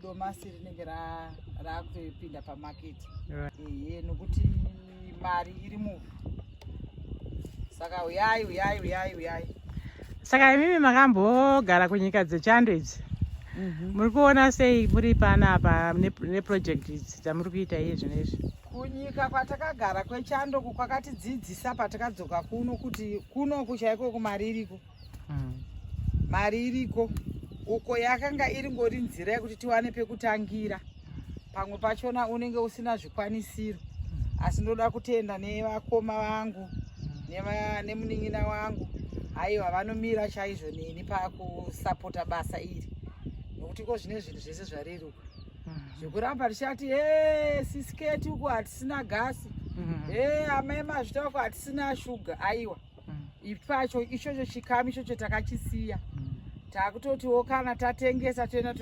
Domasi rinenge rakutopinda pamaketi. Ehe, nokuti mari iri muvhu, saka uyai, uyai, uyai, uyai. Saka imimi makambogara kunyika dzechando idzi, muri kuona sei muri panapa neproject idzi dzamuri kuita iye zvino izvi? Kunyika kwatakagara kwechando kwakatidzidzisa patakadzoka kuno kuti kunoku chaiko kumari iriko. Mari iriko uko yakanga iri ngori nzira yekuti tiwane pekutangira. Pamwe pachona unenge usina zvikwanisiro, asi ndoda kutenda nevakoma vangu nemunin'ina wangu. Aiwa, vanomira chaizvo neni pakusapota basa iri, nokuti ko zvine zvinhu zvese zvareruka. Zvekuramba tichati, "E, sisiketi uku hatisina gasi. E, amai mazvita, uku hatisina shuga," aiwa. Ipacho ichocho chikamu ichocho takachisiya. Takutotiwo kana tatengesa toenda.